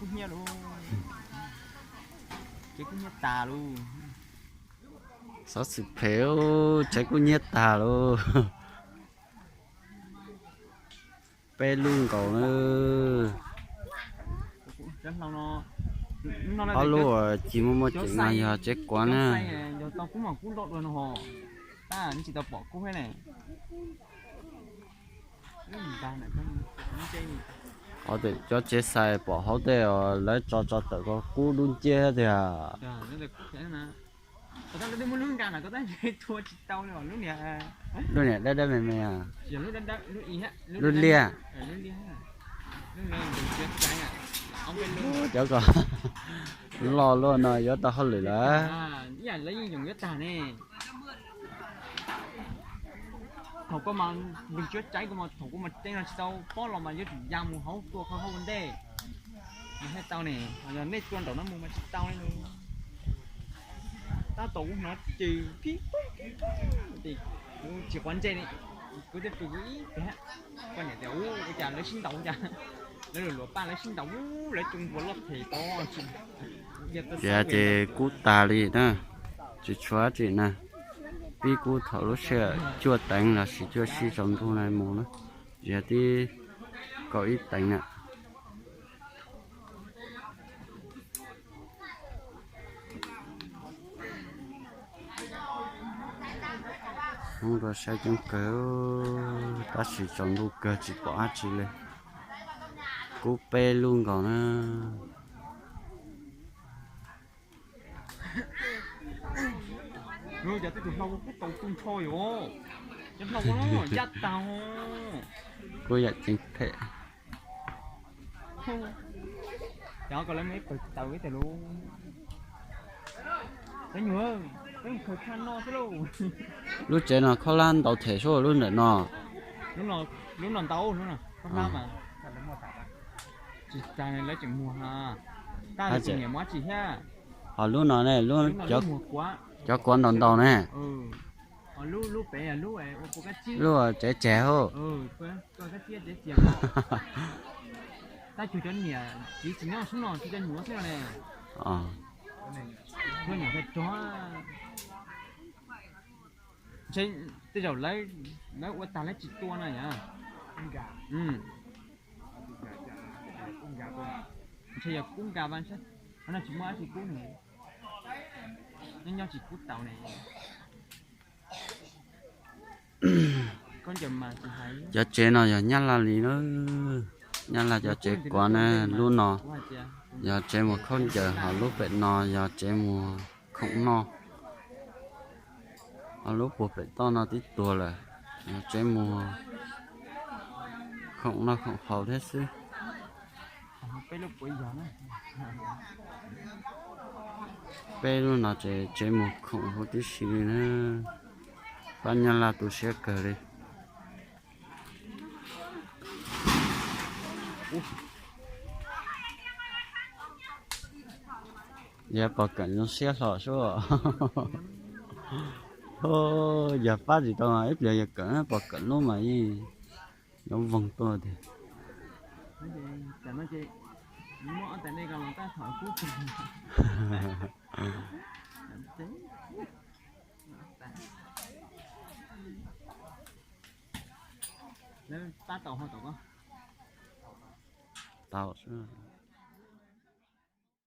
Kub hnyiab lauj. Tsev kub hnyiab tas lauj. Xov xwm phem, tsev kub hnyiab tas lauj. Peb lub nkaus na. Ob lub uas ci muaj muaj ceem no yog tsev kuav na. Qhov tias cov tsev xais pom hauv tej os lawv tso tso tawm ko kub dub nciab tiag. Lub niag dawb dawb me me. Lub liaj. Cov ko loj luaj no yuav tau hauj lwm lawm. Thaum koj mas npws tsuab tsaib koj mas thaum koj mas ceeb no tsis tau pob los mas yuav tsum ya mus hauv tua qhov hauv ua ntej. Nws thiaj tau ne, yog nej tua nraum no mus mas tsis tau li. Tab tom kuv hnov ces kuv tsis quav ntsej li, kuv twb pw kuv ib pem. Koj niam tias ua cas lawv sib ntaus cas, lawv luam paj lawv sib ntaus, lawv cov npua loj them tod. Tias ces kub tas li na, tsis tshuav dab tsi na. Pib kub thaum lub sij hawm cuaj teev los sis cuaj sij tsaus ntuj no mus na, tsis yog tib kaum ib teev na. Hmoob rau siab coob kawg, tab sis tsaus ntuj kawg tsis pom dab tsi li. Kub peb lub nkaus na. Cov tej tus hlau kub tau tu nrho yom, cov hlau ncaj tag. Kub yam ceev phem. Cov ko lawv muaj ib pawg taws ib tag lub. Cov nyuag, peb khaws tshaj no xwb lauj. Lub tsev no khaub hlab ntau them sub lub ntawm no. Lub no ntau, lub no khaub hlab mas. Tsis tas lawv tseem muag ha. Tab sis niam muab tsis thiab. Ho lub no ne, cov kuav ntau ntau ne. Lub pem lub tsev tseg hauj. Tab cug cov niam txiv tsis nyob sub no, tsis cov nyuam xwb no ne. Ua nyuam qhuav tsuag. Ntshe tej zaum lawv ua tag lawv tsis tua no yom. Ntshe yog kub nkag vaj sab, qhov no tsis muaj dab tsi kub ne, nyob nyob tsis kub tau ne. Cov tsev no yog nyab laj li na, nyab laj cov tsev kuav na, lub no yog tsev muag khaub ncaws, ho lub pem no yog tsev muag khoom noj. Ho lub puag pem toj no twb tuag lawm, yog tsev muag khoom noj khoom haus thiab xwb. Peb lub no ces tsev muag khoom huv tib si li na. Pab nyab laj tu siab kawg li. Yog pom kawm zoo siab hlo sub. Yog pab tsis tau ib pliag yog kawm, pom kawm lub mas yeej yuav voog tuaj tiag. Tau xwb.